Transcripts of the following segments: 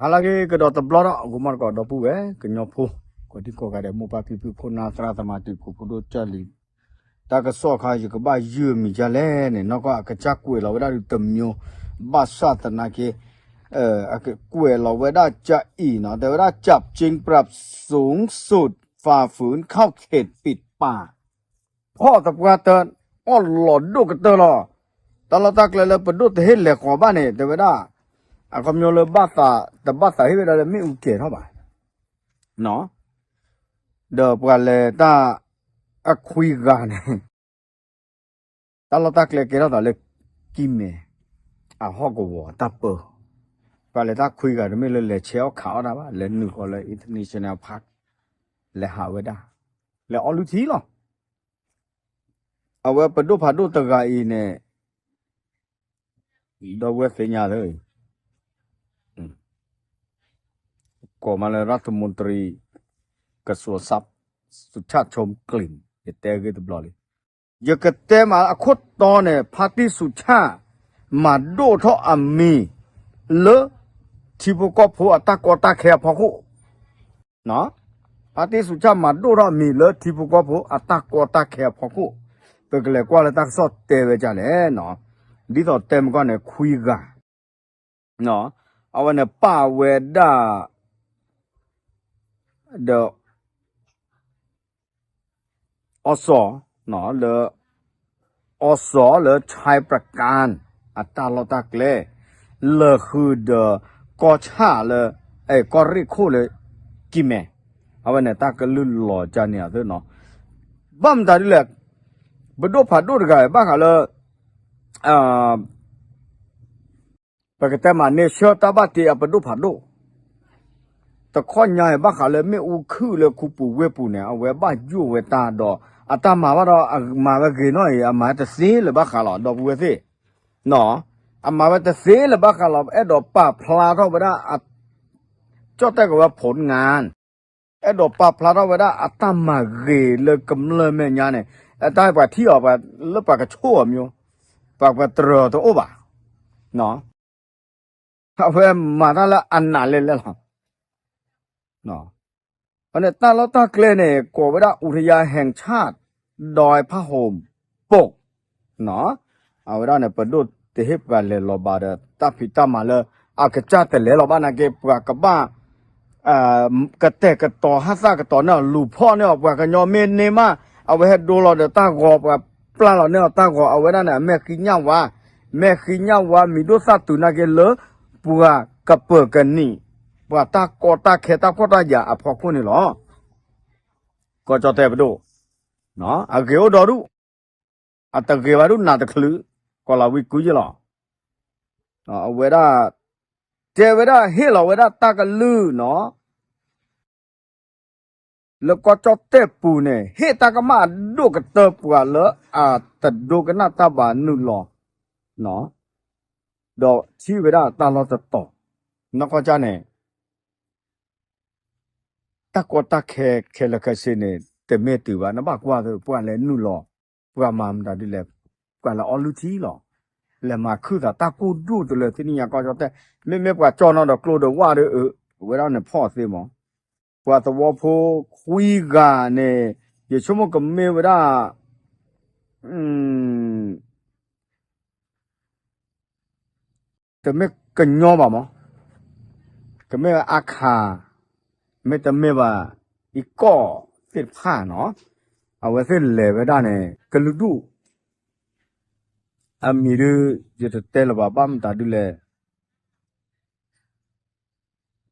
ဟါလၢအဂ့ၤကဒီးတဘျီဒီး ဂီၤမီၢ်တကိးဒီပုၢ်ဝဲၢ် ကညီဖိ ကိးဒံကိးဂၤဒဲး မိၢ်ပၢ်ဖံဖု ဖိနၢ်သရၣ်သမါ တံၤဖိဖိဒိၣ်ကၢ်လံၤ တၢ်ကစီၣ်ခါ ယကဘၣ်ယုၢ်မံၤဒ်လဲၣ်န့ၣ် နီၢ်ကီၢ်အကစၢ်ကွဲးလီၤဝဲဒၣ်ဒုးတမံၤ ဘၣ်ဆၣ်သနာ်က့ ကွဲးလီၤဝဲဒၣ်ကအံၤနီၤ တဲဝဲဒၣ် จับจริงปรับสูงสุด ฝ่าฝืนเข้าเขตปิดป่า ဖီၣ်သပှၢ်တၢၢ် အီၣ်လီၤဒိၣ်ကတၢၢ်လီၤ. တၢ်လီၢ်တၢ်ကျဲလၢပဒိၣ်တဟ့ၣ်လဲၤဃီၤဘၣ်န့ၣ် တဲဝဲဒၣ် အခီပညီလၢဘၣ်သး တဘၣ်သးဟ့ၣ်ဝဲဒၣ်လၢမ့ၣ်အူကဲၤထီၣ်ဘၣ် ဒီးပှၤလဲၤတၢ်အခွံဂၤန့ၣ် တၢ်လီၢ်တၢ်ကျဲကဲထီၣ်သးလၢ ကံၢ်မဲ အဟီၣ်ကဝီၤတၢ်ပၢ ပှၤလဲၤတၢ်ခွံဂၤတမ့ၢ်လၢလဲၤဆဲးအီၣ်ခးအီၣ်တၢ်ဘၣ် လဲၤနုာ်ဃီၤလၢ international park လဲၤဟးဝဲဒၣ် လဲၤအီၣ်လုၢ်ထံလီၤ. အဝဲပဒိၣ်ဖးဒိၣ်တဂၤအံၤန့ၣ် ဒီပုၢ်ဝဲၢ်သ့ၣ်ညါလၢ ကိးမးလၢ รัฐมนตรีกระทรวงทรัพย์ สุชาติชมกลิ่น ယတဲဂ့ၢ်တဘျီလံ. ယကတဲမးအခိၣ်တီန့ၣ် ဖါတံၢ်စူၤဆၣ် မၤဒိၣ်ထီၣ်အမံၤ လၢ ထံဖိကီၢ်ဖိအတၢ်ကီတၢ်ခဲအဖီခိၣ် ဖါတံၢ်စူၤဆၣ်မၤဒိၣ်ထီၣ်အမံၤလၢထံဖိကီၢ်ဖိအတၢ်ကီတၢ်ခဲအဖီခိၣ် ပကလဲၤကွၢ်လၢတၢ်ကစီၣ်တဲဝဲဒ်လဲၣ်နီၤ ဒ်သိးတဲမ့ၢ်ကီၢ်န့ၣ် ခွံဂၤ အဝဲန့ၣ်ပာ်ဝဲဒၣ် ဒီး အီစီၣ် လၢ အီစီၣ်လၢ ชัยปราการ အတၢ်လီၢ်တၢ်ကျဲ လၢဃုာ်ဒီး ကီၢ်ဆၣ်လၢ ကီၢ်ရ့ၣ်ခိၣ်လၢ ကံၢ်မဲ အဝဲန့ၣ်တၢ်ကလုၢ်လီၤကၢ်န့ၣ်အသိးနီၤ ဘၣ်မတၤဒ်လဲၣ် ပဒိၣ်ဖးဒိၣ်တဂၤဘၣ်ဃးလၢ ပကတဲမးန့ၣ် ဆှၢတၢ်ဘၣ်တ့အပဒိၣ်ဖးဒိၣ် တခီညါအံၤဘၣ်ဃးလၢမ့ၣ်အူခုၣ်လၢခူပူၤဝ့ၢ်ပူၤန့ၣ် အဝဲဘၣ်ယိၣ်ဝဲတၢ်ဒီး အတၢ်မၤဘၣ်ဒီး အမၤဝဲဂ့ၤနီၢ်အံၤ အမၤတသ့လၢၤဘၣ်ဃးလီၤ ဒီပုၢ်ဝဲၢ်သ့ၣ် အမၤဝဲတသ့လၢၤဘၣ်ဃးလီၤ အဲၣ်ဒိးပာ်ဖျါထီၣ်ဝဲဒၣ် ကၠီၣ်တဲၣ်ကဝဲ ผลงาน အဲၣ်ဒိးပာ်ဖျါထီၣ်ဝဲဒၣ်အတၢ်မၤဂ့ၤလၢကမျၢၢ်မဲာ်ညါန့ၣ် အတၢ်ပှၤထံၣ်အီၤ လၢပှၤကဆိၣ်အီၤမ့ၢ် ပှၤပှၤတရၢၤတအိၣ်ဘၣ် အဝဲမၤတၢ်လၢအနးလဲၣ်လဲၣ်လီၤ အန့ၣ်တၢ်လီၢ်တၢ်ကျဲန့ၣ် ကိးဝဲဒၣ် อุทยานแห่งชาติดอยผาห่มปก အဝဲဒၣ်န့ၣ် ပဒိၣ်တဟ့ၣ်ပှၤလဲၤလီၤဘၣ်ဒီး တၢ်ဖံးတၢ်မၤလၢ အကစၢ်တလဲၤလီၤဘၣ်နာ်က့ ပှၤကဘၣ် ကတဲာ်ကတီၤဟးသၣ်ကတီၤန့ၢ်အီၤ လူၤဖီၣ်န့ၢ်အီၤ ပှၤကညီမ့ၢ်န့ၢ်မး အဝဲဟဲဒိလီၤဒီးတၢ်ဂီၤ ပှၤပျၢ်လီၤန့ၢ်အီၤတၢ်ဂီၤ အဝဲဒၣ်န့ၣ် အမဲာ်ဃံညၣ်ဝါ မဲာ်ဃံညၣ်ဝါ မံၤဒိၣ်သၣ်တုၤနာ်က့လၢ ပှၤကပၢၤကနံၤ ပှၤတၢ်ကီတၢ်ခဲတၢ်ဖှီၣ်တၢ်ယာ်အဖီခိၣ်န့ၣ်လီၤ. ကီၢ်ကၠီၣ်တဲၣ်ပဒိၣ် အဂ့ၤအိၣ်ဒီးဒူၣ် အတဂ့ၤဘၣ်ဒူၣ်နးတချုး ကီၢ်လၤဝံကုယ့ၢ်လီၤ. အဝဲဒၣ် တဲဝဲဒၣ်ဟ့ၣ်လီၤဝဲဒၣ်တၢ်ကလုၢ်နီၤ လၢကီၢ်ကၠီၣ်တဲၣ်ပူၤန့ၣ် ဟ့ၣ်တၢ်ကမၣ်အဒိၣ်ကတၢၢ်ပှၤလၢအတဒိကနၣ်တၢ်ဘၣ်နုာ်လီၤ ဒီးထံၣ်ဝဲဒၣ်တၢ်လီၢ်တတီၤ နီၢ်ကီၢ်ကၠၢ်န့ၣ် တၢ်ကီတၢ်ခဲခဲလၢာ်ခဲဆ့န့ၣ် တမ့ၢ်တုၤဘၣ် နဘၣ်ကွၢ်သ့ ပှၤလဲၤနုာ်လီၤ ပှၤမၤမတၤဒ်လဲၣ် ပှၤလဲၤအီၣ်လုၢ်ထံလီၤ လဲၤမၤခုၣ်သးတၢ်ကိၢ်ဒူၣ်တလၢသ့ၣ်နံၣ်ညါကီၢ်ကၠီၣ်တဲၣ် မ့မ့ၢ်ပှၤကၠီၣ်နီၣ်ဒီးကျိဒီးဝၣ်ဒီး အဝဲဒၣ်န့ၣ်ဖီၣ်သ့မး ပှၤသဝီဖိခွံဂၤန့ၣ် ယဆိကမိၣ်ကမ့ၢ်ဝဲဒၣ် တမ့ၢ်ကညီဘၣ်မး ကမ့ၢ်ဝဲအခါ မ့တမ့ၢ်ဘၣ် အံၤကီၢ်သ့ၣ်တဖၣ်နီၤ အဝဲသ့ၣ်လဲၤဝဲဒၣ်န့ၣ် ကလုာ်ဒူၣ် အမံၤဒုး ယတတဲလၢၤဘၣ် ဘၣ်မတၤဒ်လဲၣ်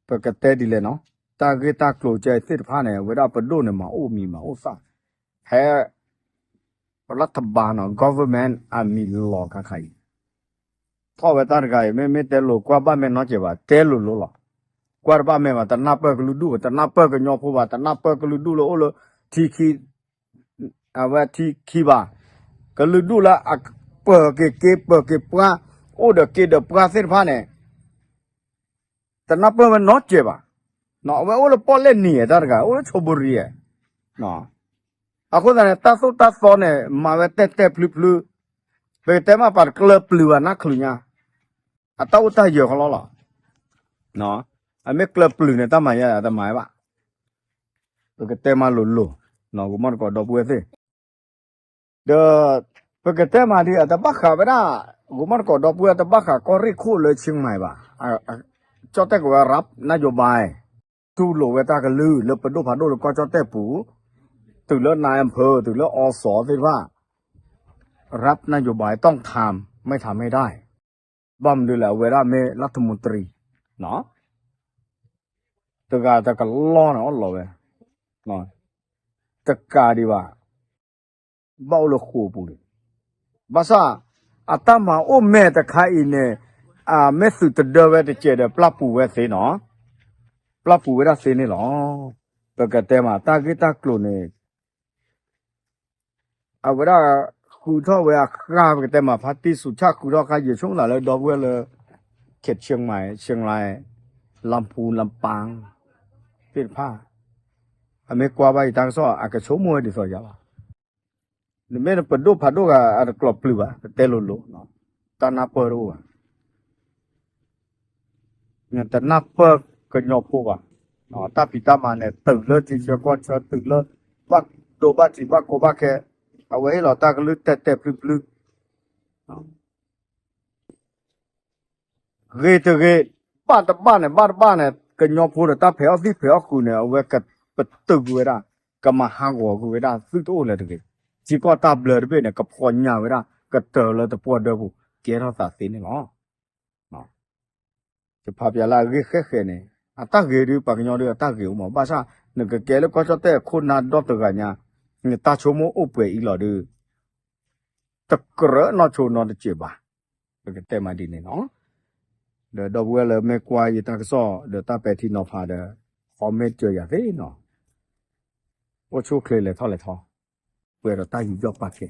ပကတဲဒ်လဲၣ်နီၤ တၢ်ဂ့ၢ်တၢ်ကျိၤကဲသ့ၣ်တဖၣ်န့ၣ် အဝဲဒၣ်ပဒိၣ်န့ၣ် မၤအိၣ်မံၤမၤအိၣ်သၣ် ဖဲ ပလၢတဘါနီၤ government အမံၤလီၤခါခါအံၤ ထီၣ်ဝဲတၢ်တဂၤအံၤ မ့မ့ၢ်တဲလိၤကွၢ်ဘၣ်မဲာ်နီတစဲးဘၣ် တဲလိၤလိၤလီၤ ကွၢ်တဘၣ်မဲာ်ဘၣ် တနၢ်ပၢၢ်ကလုာ်ဒူၣ်ဘၣ် တနၢ်ပၢၢ်ကညီဖိဘၣ် တနၢ်ပၢၢ်ကလုာ်ဒူၣ်လၢအိၣ်လၢ ထံခံ အဝဲထံခံဘၣ် ကလုာ်ဒူၣ်လၢအပၢၤက့ၤက့ပၢၤက့ၤပှၢ် အိၣ်ဒီးက့ဒီးပှၢ်သ့ၣ်တဖၣ်န့ၣ် တနၢ်ပၢၢ်ဝဲနီတစဲးဘၣ် အဝဲအိၣ်လၢပီၣ်လဲၣ်နံၤတၢ်တဂၤ အိၣ်လၢဆိဘိရံ အဃိသတးန့ၣ် တၢ်သိၣ်တၢ်သီန့ၣ် မၤဝဲတဲာ်တဲာ်ဖျုဖျု ပကတဲမ့ၢ်ပှၤတကျၢၤပျုၤဘၣ်နၢ်ချုးညါ အတၢ်အိၣ်တၢ်ယၢၤဃီလီၤလီၤ အမ့ၢ်ကျၢၤပျုၤန့ၣ် တၢ်မၤယါတမၤဘၣ်. ပကတဲမၤလိၤလိၤ, ဂီၤမီၢ်တကိးဒီပုၢ်ဝဲၢ်သ့ၣ်, ဒီး ပကတဲမၤဒ်အတဘၣ်ဃးဝဲဒၣ်, ဂီၤမီၢ်တကိးဒီပုၢ်ဝဲၢ်တဘၣ်ဃးကီၢ်ရ့ၣ်ခိၣ်လၢဆ့ၣ်မၤဘၣ်, ကၠီၣ်တဲၣ်ကဝဲ ရပ်နယိၤဘၣ်, တူၢ်လိာ်ဝဲတၢ်ကလုၢ်လၢပဒိၣ်ဖးဒိၣ်လၢကီၢ်ကၠီၣ်တဲၣ်ပူၤ, တုၤလၢနၤအဖၢ တုၤလၢအီစီၤသ့ၣ်တဖၣ် ရပ်နယိၤဘၣ် ต้องทำ, ไม่ทำไม่ได้. ဘၣ်မနုၤလဲၣ် အဝဲဒၣ်မ့ၢ်လၢထမူတရံး, တဂၤတကလီၢ်န့ၣ်အီၣ်လီၤဝဲ, တကးဒံးဘၣ်, ဘၣ်အိၣ်လၢဃိာ်ပူၤန့ၣ်, ဘၣ်ဆၣ် အတၢ်မၤအိၣ်မဲာ်တခါအံၤန့ၣ်, အမ့ၢ်သုးတဒၢဝဲတစဲးဒီး ပျၢ်ပူၤဝဲသ့နီၤ, ပျၢ်ပူၤဝဲဒၣ်သ့န့ၣ်လီၤ. ပကတဲမး တၢ်ဂ့ၢ်တၢ်ကျိၤန့ၣ် အဝဲဒၣ်ဃုထီၣ်ဝဲအဃၢ် ပကတဲမး ဖါတံၢ်စူၤဆၣ်ဃုထီၣ်ဃၢ် ယဆိကမိၣ်သးလၢဒီပုၢ်ဝဲၢ်လၢ ခဲဆ့မး ဆ့လါ လၢပူၤလၢပၢ် သ့ၣ်တဖၣ် အမ့ၢ်ကွၢ်ဘၣ်ယတၢ်ကစီၣ် အကဆိကမိၣ်ဝဲဒ်သိးယၤလီၤ. နမ့ၢ်ပဒိၣ်ဖးဒိၣ်ဂၤအတကျိၤပျုၤဘၣ် ပတဲလိၤလိၤ တၢ်နၢ်ပၢၢ်တအိၣ်ဘၣ်. နတနၢ်ပၢၢ်ကညီဖိဘၣ်. တၢ်ဖံးတၢ်မၤန့ၣ် တုၤလၢထံဆၢကီၢ်ဆၢ တုၤလၢဘၣ်ဒိဘၣ်ထံးဘၣ်ကီဘၣ်ခဲ အဝဲဟ့ၣ်လီၤတၢ်ကလုၢ်တဲာ်တဲာ်ဖျုဖျု ဂ့ၤတဂ့ၤ ဘၣ်တဘၣ်န့ၣ် ဘၣ်တဘၣ်န့ၣ် ကညီဖိဒီးတၢ်ဖဲးအီၣ်သံၣ်ဖဲးအီၣ်ဃုာ်န့ၣ် အဝဲကပတုာ်ကွံာ်ဝဲဒၣ် ကမၤဟးဂီၤကွံာ်ဝဲဒၣ် သုတအိၣ်လၢၤတဂ့ၤ. ထံကီၢ်တၢ်ဘျၢတဘ့ၣ်န့ၣ် ကဖီညါဝဲဒၣ် ကတၢၢ်လၢတပှၢ်ဒၢပူၤ ကဲထီၣ်သးသ့န့ၣ်လီၤ. ယဖးပၠးလၢအဂ့ၢ်ဃဲၣ်ဃဲၣ်န့ၣ် အတၢ်ဂ့ၤဒုး ပှၤကညီဒုးအတၢ်ဂ့ၤအိၣ်မး ဘၣ်ဆၣ် နကကဲလၢကီၢ်ကၠီၣ်တဲၣ်အခိၣ်နၢ်ဒီတဂၤညါ နတၢ်ဆိကမိၣ်အိၣ်ပှဲၤအံၤလီၤဒုး တကြၢးနီၢ်ဆိနီတစဲးဘၣ်. ပကတဲမးဒ်န့ၣ်လီၤ. ဒီးဒီပုၢ်ဝဲၢ်လၢမ့ၢ်ကွၢ်ယတၢ်ကစီၣ် ဒီးတၢ်ပဲာ်ထံနီၤဖးဒီး comment စၢၤယၤသ့နီၤ. အိၣ်ဆူၣ်အိၣ်ချ့လဲၤထီၣ်လဲၤထီ ပှဲၤဒီးတၢ်ယူးယီၣ်ပာ်ကဲ